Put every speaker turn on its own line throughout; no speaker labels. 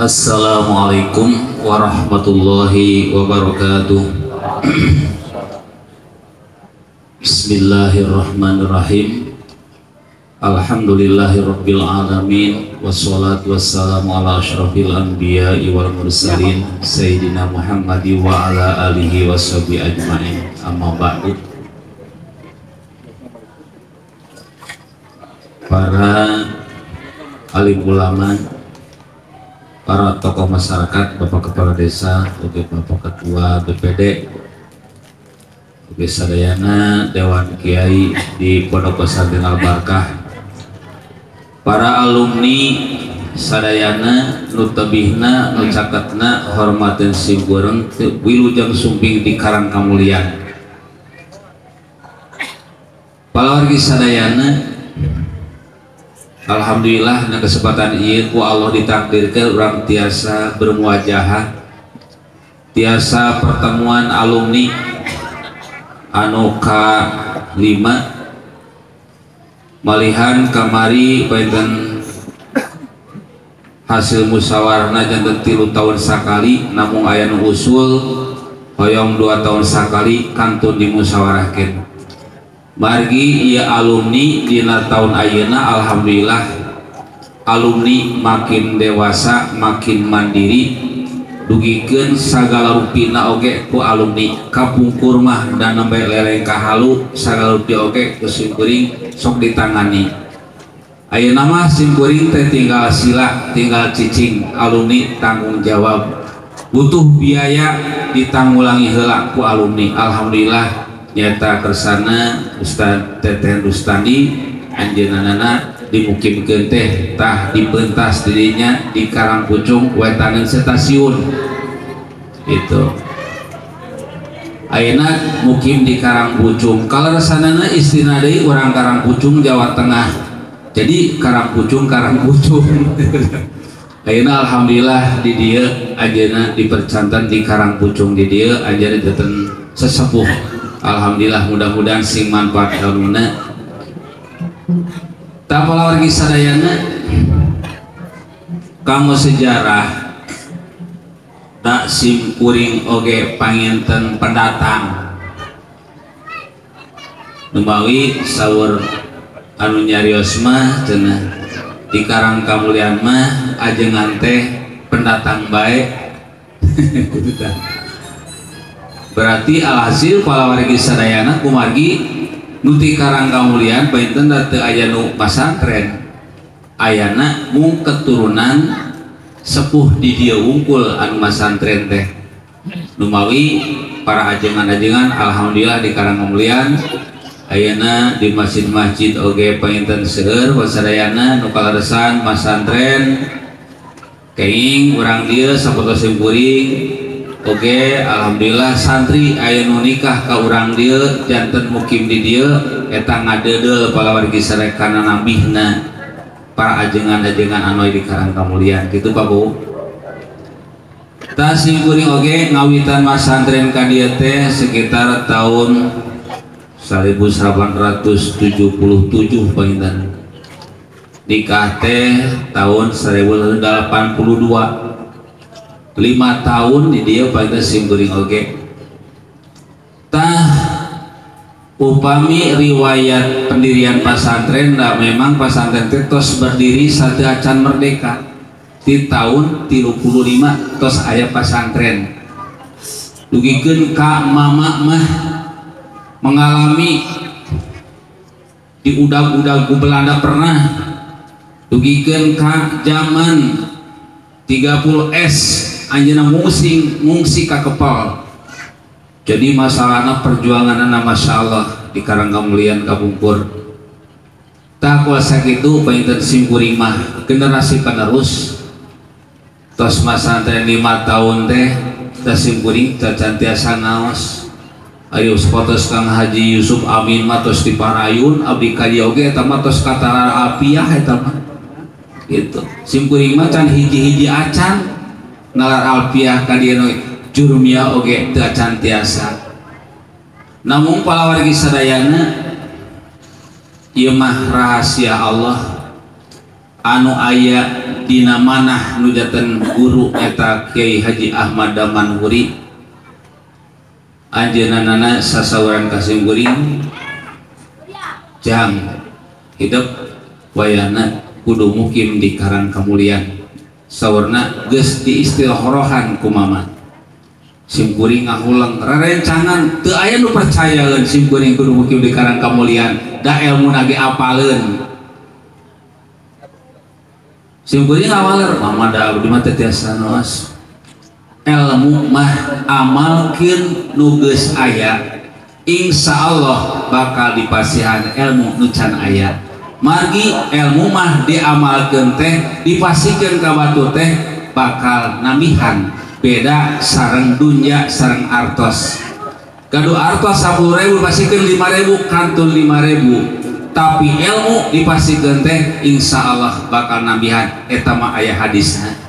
Assalamualaikum warahmatullahi wabarakatuh. Bismillahirrahmanirrahim. Alhamdulillahirabbil alamin wassalatu wassalamu ala asyrafil anbiya'i wal mursalin sayyidina Muhammadi wa ala alihi washabi ajmain. Amma ba'du. Para alim ulama, para tokoh masyarakat, Bapak Kepala Desa, Bapak Ketua BPD, Sadayana, Dewan Kiai di Pondok Pesantren Al Barkah, para alumni sadayana nu tebihna nu caketna hormateun simkuring wilujeng sumping di Karang Kamulian. Palawargi sadayana, alhamdulillah na kesempatan ieu ku Allah ditakdirkeun urang tiasa bermuajahah, tiasa pertemuan alumni anu ka-5 malihan kamari panten hasil musyawarahna janten 3 tahun sakali, namung aya nu usul hoyong 2 tahun sakali kantun dimusyawarahkeun. Margi ieu alumni dina tahun ayeuna alhamdulillah alumni makin dewasa makin mandiri, dugikeun sagala rupina oge ku alumni kapungkur mah dan nembe leleng kahalu sagala rupi oge ku simkuring sok ditangani. Ayeuna mah simkuring teh tinggal sila tinggal cicing, alumni tanggung jawab, butuh biaya ditanggulangi heula ku alumni. Alhamdulillah nyata kersana Ustaz Teteh Rustandi anjeunna dimukimkeun teh tah dipentas dirinya di Karangpucung wetaneun stasiun itu. Ayeuna mukim di Karangpucung, kaleresanana istrina deui urang Karangpucung Jawa Tengah, jadi Karangpucung Karangpucung. Ayeuna alhamdulillah di dieu anjeunna dipercanten di Karangpucung, di dieu anjeunna janten sesepuh. Alhamdulillah mudah-mudahan sing manfaat ilmuna. Tah palawargi sadayana kanggo sejarah tak simkuring oge panginten pendatang numawi saur anu nyarios mah cenah di Karang Kamulian mah ajengan teh pendatang bae. Berarti alhasil palawargi sadayana kumargi nu ti Karang Kamulian panginten teu aya nu pasantren, ayana mung keturunan sepuh di dieu wungkul anu masantren teh. Numawi para ajengan-ajengan alhamdulillah di Karang Kamulian ayeuna di masjid-masjid oge panginten seueur wasadayana nu kaleresan masantren keing urang dieu sapotos simkuring oge alhamdulillah santri aya nu nikah ka urang dieu janten mukim di dieu eta ngadeudeuh palawargi sadaya kana nabihna para ajengan-ajengan anu di Karang Kamulian kitu Pak Bu. Tah simkuring oge ngawitan masantren ka dieu teh sekitar tahun 1877 panginten. Nikah teh tahun 1982. 5 tahun di dieu panginten simkuring oge. Tah upami riwayat pendirian pasantren nah memang pasantren teh tos berdiri sateuacan merdeka di tahun 35 tos aya pasantren. Dugikeun ka mama mah mengalami diudag-udag ku Belanda pernah, dugikeun ka zaman 30S anjeunna ngungsi ka Kepal. Jadi masalahna perjuanganna masya Allah di Karang Kamulian kapungkur. Tah kuasa kitu panginten simkuring mah generasi penerus tos masantren 5 tahun teh tah simkuring cacan tiasa ngaos. Ayo sapotos Kang Haji Yusuf Amin mah tos diparayun abdi ka dieu oge eta mah tos katalar alpiah eta mah gitu. Simkuring mah can hiji-hiji acan nalar alpiah ka dieu jurumia oge teu acan tiasa. Namun palawargi sadayana ieu mah rahasia Allah anu aya dina manah nu janten guru eta Kiai Haji Ahmad Damanhuri anjeunna sasauran ka simkuring jang hidup wayana kudu mukim di Karang Kamulian saurna geus diistilahorohan ku mama simkuring ngahulang rerencangan teu aya nu percayaeun simkuring kudu mukim di Karang Kamulian da elmuna ge apaleun simkuring ngawaler mama da abdi mah teu tiasa naos elmu mah amalkeun nu geus aya insyaallah bakal dipasihan ilmu nu can aya margi ilmu mah diamalkeun teh dipasikeun ka batu teh bakal namihan beda sareng dunya sareng artos gaduh artos 10.000 pasikeun 5.000 kantun 5.000 tapi ilmu dipasikeun teh insyaallah bakal nambihan eta mah aya hadisna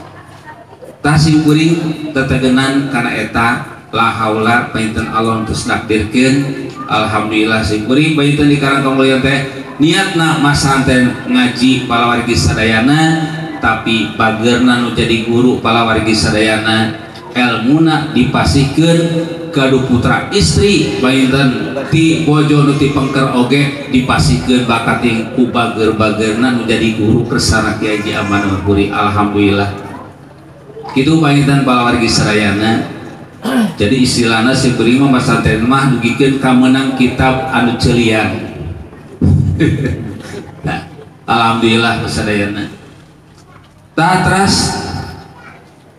tah simkuring tetegenan kana eta la haula painten Allah terus nakdirkeun alhamdulillah simkuring painten di Karang Kamulian teh niatna masanten ngaji palawargi sadayana tapi bagerna nu jadi guru palawargi sadayana elmuna dipasihkeun gaduh putra istri painten ti bojo nu ti pengker oge dipasihkeun bakating ku bager-bagerna nu jadi guru kersana Kiai Haji Ahmad Damanhuri alhamdulillah kitu painten palawargi sadayana. Jadi istilahna simkuring mah pasantren mah dugikeun ka meunang kitab anu ceulian. Nah, alhamdulillah sadayana. Tah teras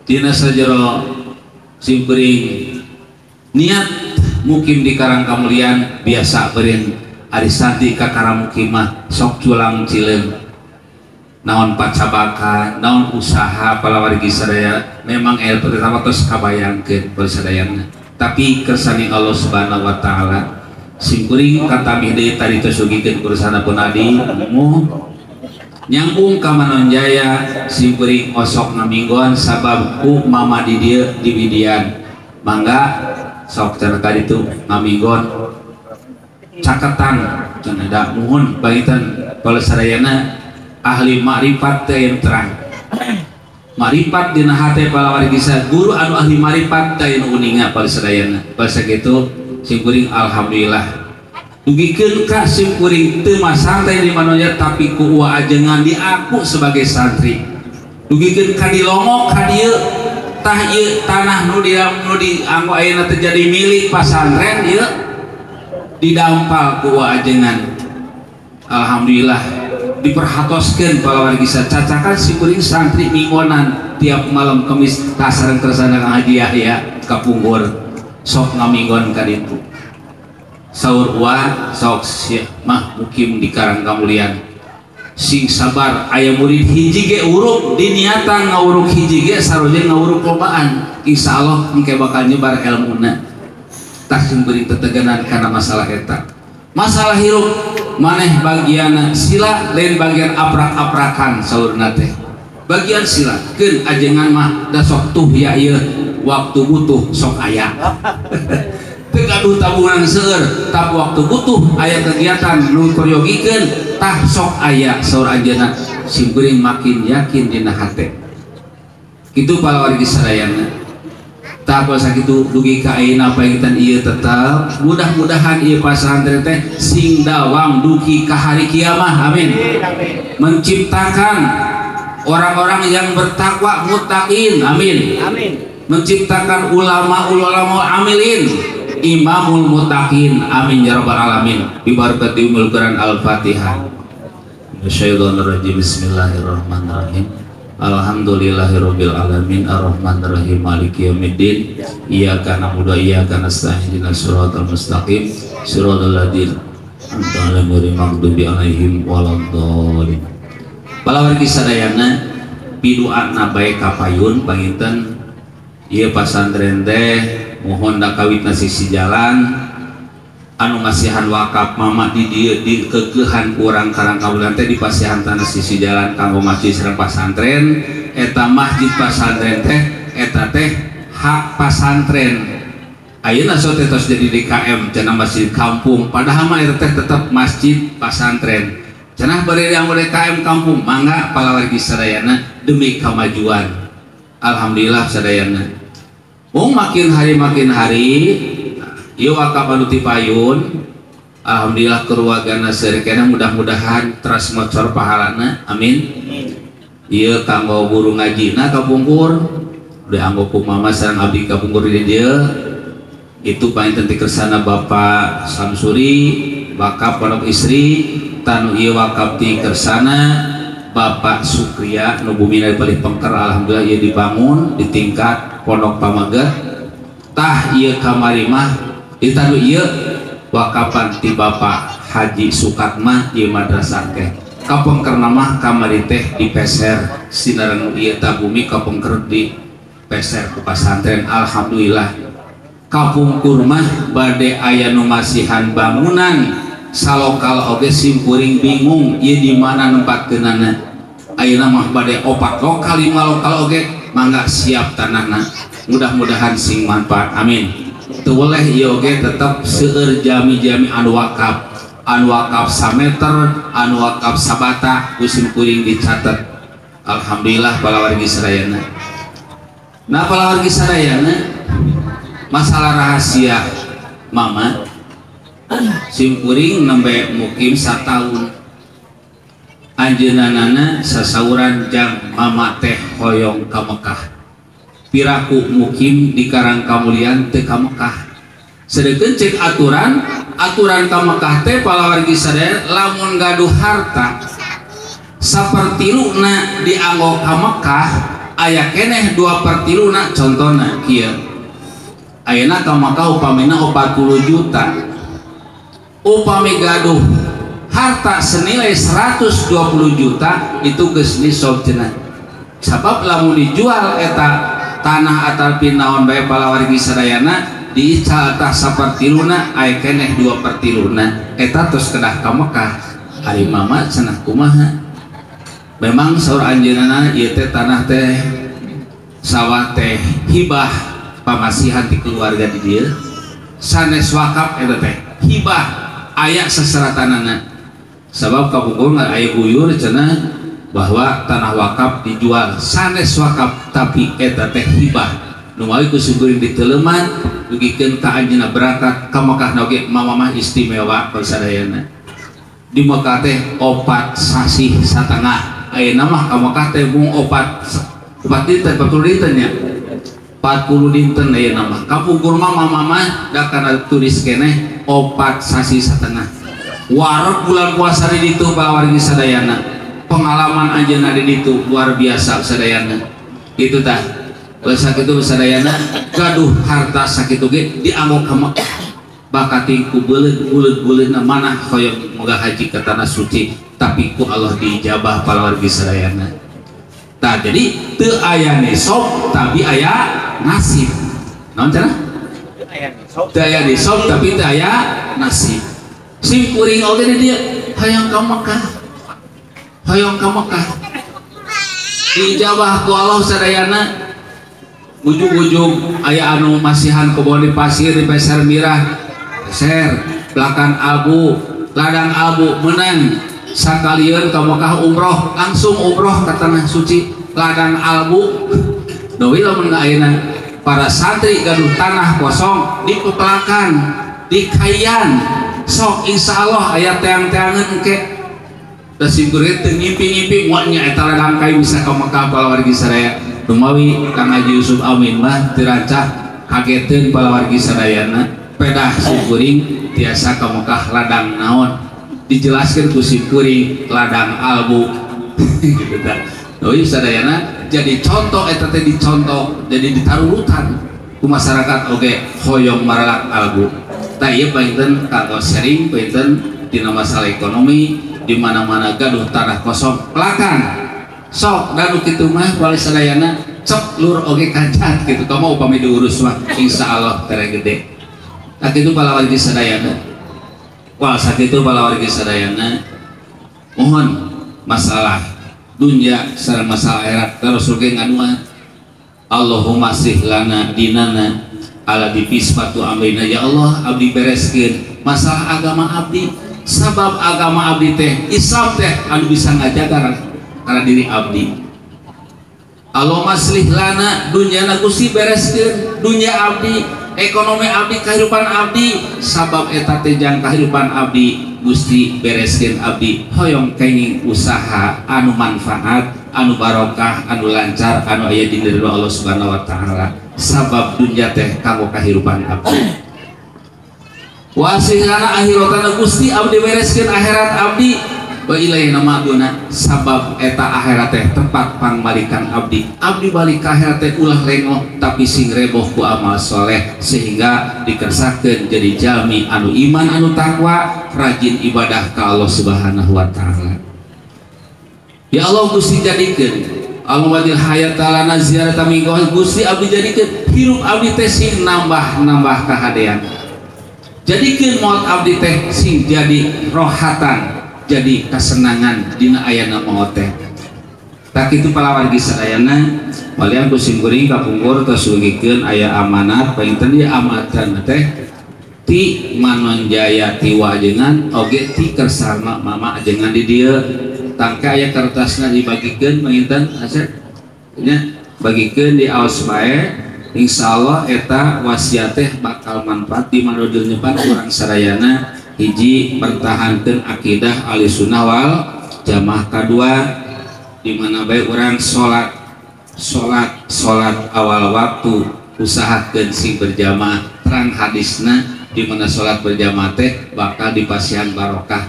dina sajero simkuring niat mukim di Karang Kamulian biasa beureun ari santri ka Karamukimah sok culang cileung naon pacabakan naon usaha palawargi sadaya memang el pertama tos kabayangkeun sadayana tapi kersane Allah Subhanahu wa taala simkuring katamih deui tadi tos sugikeun kursana pun adi mu nyangkung ka Manonjaya simkuring osok ngaminggon sabab ku mama di dieu di Widian mangga sok cenah ka ditu ngaminggon caketan cenah da muhun bagitan sadayana ahli makrifat teh yang terang makrifat dina hate palawargi guru anu ahli makrifat teh nu uninga sadayana basa kitu simkuring alhamdulillah dugikeun ka simkuring teu masantren di Manonjaya tapi ku uwa ajengan diaku sebagai santri dugikeun ka dilongok ka dieu tah ieu tanah nu dianggo ayeuna teh jadi milik pasantren ieu didampal ku uwa ajengan alhamdulillah diperhatoskeun palawargi cacakan simkuring santri minggonan tiap malam Kemis tasareng kersana Kang Haji Yahya kapungkur sok ngaminggon ka ditu saur uwa sok sia mah mukim di Karang Kamulian sing sabar aya murid hiji ge uruk diniatan ngawuruk hiji ge sarojeng ngawuruk lobaan insyaallah engke bakal nyebar elmuna tah simkuring tetegenan kana masalah eta masalah hirup maneh bagian sila lain bagian aprak-aprakan saurna teh bagian sila keun ajengan mah da sok tuh ya ieu waktu butuh sok aya teu gaduh tabungan seueur tapi waktu butuh aya kegiatan nu peryogikeun tah sok aya saur anjeunna simkuring makin yakin dina hate kitu palawargi sadayana tah sakitu dugi ka ayeuna painten ieu tetep mudah-mudahan ieu pasantren teh sing dawam dugi ka hari kiamah amin menciptakan orang-orang yang bertakwa muttaqin amin amin menciptakan ulama-ulama amilin imamul muttaqin amin ya rabbal alamin bi barakati umul Quran al-Fatihah. Minasyaitonirrajim bismillahirrahmanirrahim. Alhamdulillahirabbil alamin arrahmanirrahim maliki yaumiddin iyyaka na'budu wa iyyaka nasta'in ihdinas siratal mustaqim siratal ladzina an'amta 'alaihim ghairil maghdubi 'alaihim waladdallin. Palawargi sadayana piduana bae kapayun panginten ieu pasantren teh mohon da kawitna sisi jalan anu ngasihan wakaf mama di dieu dikekeuhan ku urang Karang Kamulian teh dipasihan tanah sisi jalan kanggo masjid sareng pasantren eta masjid pasantren teh eta teh hak pasantren ayeuna sok teh tos jadi DKM cenah masjid kampung padahal mah eta teh tetep masjid pasantren Cenah bade yang bade KM kampung mangga palawargi sadayana demi kemajuan. Alhamdulillah sadayana. Mung makin hari ieu wakaf anu ti payun alhamdulillah keluargana seueur mudah-mudahan teras mocor pahalana amin. Ieu kanggo guru ngajina kapungkur dianggo ku mama sareng abdi kapungkur di dieu itu paling ti kersana Bapak Samsuri wakaf pondok istri tanu ieu wakaf ti kersana Bapak Sukriya nu bumina di palih pengker alhamdulillah ieu dibangun di tingkat pondok pamaget tah ieu kamari mah di tanu ieu wakapan ti Bapak Haji Sukatma ieu madrasah teh kapengkerna mah kamari teh dipeser sinaran ieu ta bumi kapengker di peser ku pasantren alhamdulillah kapungkur mah bade aya nu masihan bangunan salokal oge simkuring bingung ieu di mana nempatkeunana ayeuna mah bade 4 lokal 5 lokal oge mangga siap tanahna mudah-mudahan sing manfaat amin. Teu boleh ieu oge tetep seueur jami-jami anu wakaf sameter anu wakaf sabata ku simkuring dicatet alhamdulillah palawargi sadayana. Nah palawargi sadayana masalah rahasia mama simkuring nembe mukim sataun anjeunana sasauran jang mama teh hoyong ka Mekah piraku mukim di Karang Kamulian teu ka Mekah sedengkeun cek aturan ka Mekah teh palawargi sadaya lamun gaduh harta sapertiluna dianggo ka Mekah aya keneh 2/3 contona kieu ayeuna ka Mekah upamina 40 juta upami gaduh harta senilai 120 juta itu geus nisab cenah sabab lamun dijual eta tanah ataupun naon bae palawargi sadayana diical tah sapertiluna aya keneh 2/3 eta tos kedah ka Mekah ari mama cenah kumaha memang saur anjeunna ieu teh tanah teh sawah teh hibah pamasihan ti keluarga di dieu sanes wakaf eta teh hibah aya seseratanana sabab kapungkur aya guyur cenah bahwa tanah wakaf dijual sanes wakaf tapi eta teh hibah nu mawi ku simkuring diteuleman dugikeun ka anjeunna berangkat ka Mekah oge mama mah istimewa sadayana di Mekah teh 4 sasih satengah ayeuna mah ka Mekah teh mung 4 dinten 40 dinten nya 40 dinten ayeuna mah kapungkur mah mama mah da kana turis keneh 4 sasih satengah wareg bulan puasa di ditu palawargi sadayana pengalaman anjeunna di ditu luar biasa sadayana kitu tah sakitu sadayana gaduh harta sakitu ge dianggo ka Mekah bakati ku beuleut-beuleut-beuleutna manah hoyong moga haji ka tanah suci tapi ku Allah diijabah palawargi sadayana tah jadi teu aya nisab tapi aya nasib naon cenah teu aya nisab tapi teu aya nasib simkuring oge di dieu hoyong ka Mekah hoyong ka Mekah diijabah ku Allah sadayana ujung-ujung aya anu masihan kebon di pasir di peser mirah peser belakang albu ladang albu menang sakalieun ka Mekah umroh langsung umroh ke tanah suci ladang albu deui lamun ayeuna para santri gaduh tanah kosong di pepelakan di kayan sok insyaallah aya teang-teangan engke da simkuring teu ngimpi-ngimpi moal nya eta ladang kai bisa ka Mekah palawargi sadaya dumawi Kang Haji Yusuf Amin mah tirancah kageteun palawargi sadayana pedah simkuring tiasa ka Mekah ladang naon dijelaskeun ku simkuring ladang albu gitu tah deui sadayana jadi contoh eta teh dicontoh jadi ditarurutan ku masyarakat oge hoyong maralak albu tah ieu panginten kanggo sharing panginten dina masalah ekonomi di mana-mana gaduh tanah kosong pelakan sok dan kitu mah wali sadayana cek lur oge kancat kitu kamu upami diurus mah insyaallah tere gede tah kitu palawargi sadayana wal sakitu palawargi sadayana mohon masalah dunya sareng masalah akhirat terus oge ngadua Allahumma sih lana dinana ala dipismatu amrina ya Allah abdi bereskeun masalah agama abdi Sabab agama abdi teh Islam teh anu bisa ngajaga kana diri abdi. Allahumma aslih lana dunyana Gusti bereskeun dunya abdi, ekonomi abdi, kehidupan abdi, sabab eta teh jang kehidupan abdi Gusti bereskeun abdi hoyong kenging usaha anu manfaat, anu barokah, anu lancar, anu aya di ridho Allah Subhanahu wa taala. Sabab dunya teh kanggo kahirupan abdi. Wa aslih lana akhiratana Gusti abdi bereskeun akhirat abdi wa ilaina ma'duna sabab eta akhirat teh tempat pangbalikan abdi. Abdi balik ka akhirat teh ulah lengoh tapi sing reboh ku amal soleh sehingga dikersakeun jadi jalmi anu iman anu takwa rajin ibadah ka Allah Subhanahu wa taala. Ya Allah Gusti jadikeun Allah wajil hayata lana ziyarata min Gusti abdi jadikeun hirup abdi teh sing nambah-nambah kahadean. Jadikeun maut abdi teh sing jadi rohatan, jadi kesenangan dina ayana maut teh. Tak kitu palawargi sadayana walian ku simkuring kapungkur tos dugikeun aya amanat panginten ieu amanatna teh ti Manonjaya ti Wajengan oge ti Kersarma Mama ajengan di dieu. Tangka aya kertasna dibagikeun panginten asep nya bagikeun di aos bae. Insyaallah eta wasiat teh bakal manfaat di manodil nyepan urang sadayana. Hiji, pertahankeun akidah Ahlussunnah wal Jamaah. Kadua, di mana bae urang salat salat salat awal waktu usahakeun sing berjamaah. Terang hadisna di mana salat berjamaah teh bakal dipasihan barokah,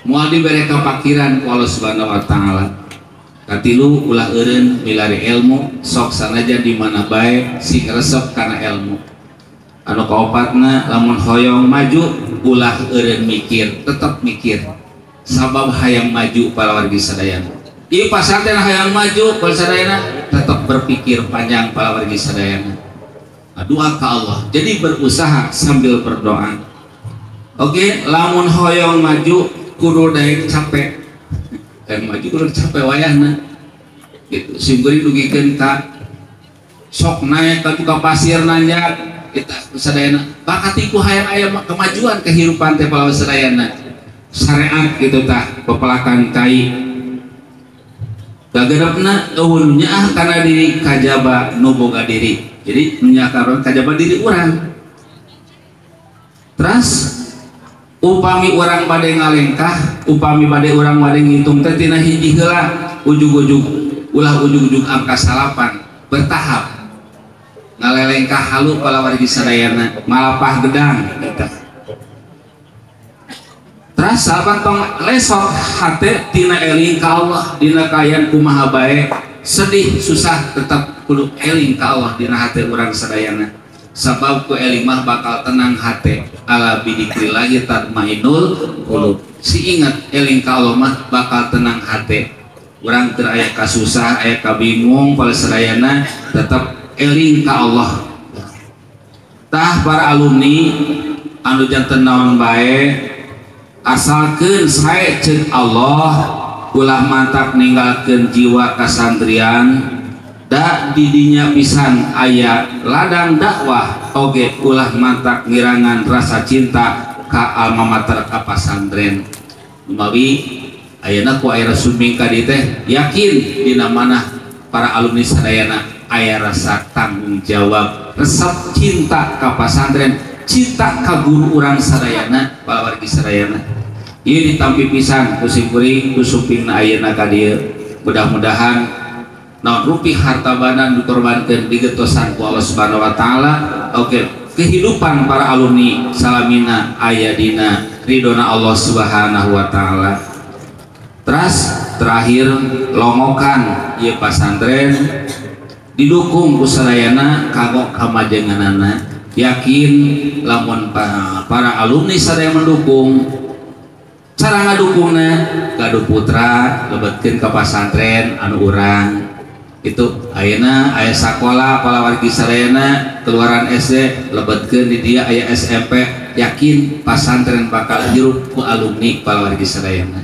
moal dibere kapakiran ku Allah Subhanahu wa taala. Katilu, ulah eureun milari ilmu, sok sanajan di mana bae sing resep kana ilmu. Anu kaopatna, lamun hoyong maju ulah eureun mikir, tetep mikir. Sabab hayang maju palawargi sadayana. Ieu pasantren hayang maju para sadayana tetep berpikir panjang palawargi sadayana. Doa ka Allah. Jadi berusaha sambil berdoa. Oke, lamun hoyong maju kudu daek capek. Hayang maju kudu capek wayahna. Gitu. Simkuring dugikeun ka sok naik ka tukang pasir nanjak kita sadayana bakat iku hayang aya kemajuan kehidupan teh palawan sadayana syariat gitu tah pepelakan kai gagenepna eueuh nu nyaah kana diri kajaba nu boga diri. Jadi nu nyaah kajaba diri urang. Terus upami urang bade ngalengkah, upami bade urang bade ngitung teh tina hiji heula ujug-ujug ulah ujug-ujug angka salapan bertahap ngalelengkah halu palawargi sadayana malapah gedang gitu. Terus salapan tong lesok hate tina eling ka Allah dina kaayaan kumaha bae sedih susah tetap kudu eling ka Allah dina hate urang sadayana. Sabab ku eling mah bakal tenang hate ala bidikrillahi tatmainul qulub. Si ingat eling ka Allah mah bakal tenang hate. Urang teu aya kasusah aya kabingung pada sadayana tetap eling ka Allah. Tah para alumni anu janten naon bae asalkeun sae ceuk Allah ulah mantak ninggalkeun jiwa kasantrian da didinya pisan aya ladang dakwah oge ulah mantak ngirangan rasa cinta ka alma mater ka pasantren. Lumawi ayeuna ku aya sumping ka dieu teh yakin dina manah para alumni sadayana aya rasa tanggung jawab, resep cinta ka pasantren, cinta ka guru urang sadayana, palawargi sadayana. Ieu ditampi pisan ku simkuring ku sumpingna ayeuna ka dieu. Mudah-mudahan naon rupi harta badan dikorbankeun digetosan ku Allah Subhanahu wa taala. Oke, kehidupan para alumni salamina aya dina ridona Allah Subhanahu wa taala. Terus terakhir longokan ieu pasantren didukung ku sadayana kanggo kamajenganana. Yakin lamun para alumni sadaya mendukung, cara ngadukungna gaduh putra lebetkeun ka pasantren anu urang itu ayeuna aya sakola palawargi sadayana keluaran SD lebetkeun di dia aya SMP, yakin pasantren bakal hirup ku alumni palawargi sadayana.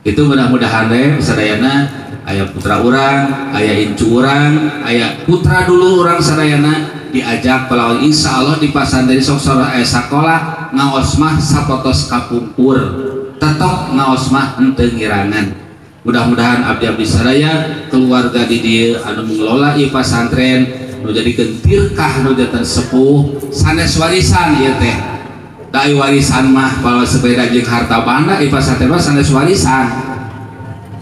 Itu mudah-mudahan deh sadayana aya putra urang, aya incu urang, aya putra dulu urang sadayana diajak palawargi insyaallah di pasantren sok sora aya sakola ngaos mah sapotos kapungkur. Tetep ngaos mah henteu ngirangan. Mudah-mudahan abdi-abdi sadaya keluarga di dieu anu mengelola ieu pasantren nu jadikeun tirkah nu janten sepuh sanes warisan ieu teh. Da warisan mah bawa sepeda jeung harta banda, ieu pasantren mah sanes warisan.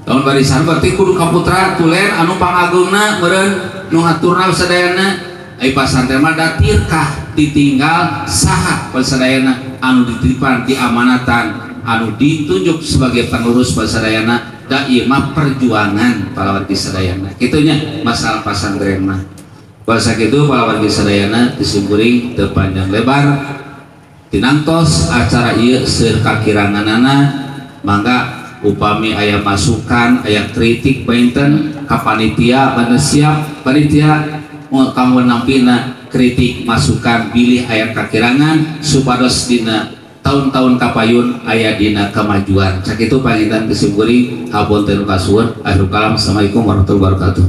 Lamun warisan berarti kudu ka putra tulen anu pangagungna meureun nu ngaturna sadayana. Ai pasantren mah da tirkah ditinggal saha sadayana anu dititipan diamanatan anu ditunjuk sebagai penerus sadayana, da ieu mah perjuangan para wargi sadayana. Kitu nya masalah pasantren mah. Bahasa kitu para wargi sadayana disimkuring teu panjang lebar tinangtos acara ieu seueur kakiranganana, mangga upami aya masukan aya kritik bainten ka panitia, banda siap panitia kanggo nampina kritik masukan bilih aya kakirangan supados dina tahun-tahun kapayun aya dina kemajuan. Sakitu panginten kesimkuring, hapunten kasuhun. Akhirul kalam, assalamualaikum warahmatullahi wabarakatuh.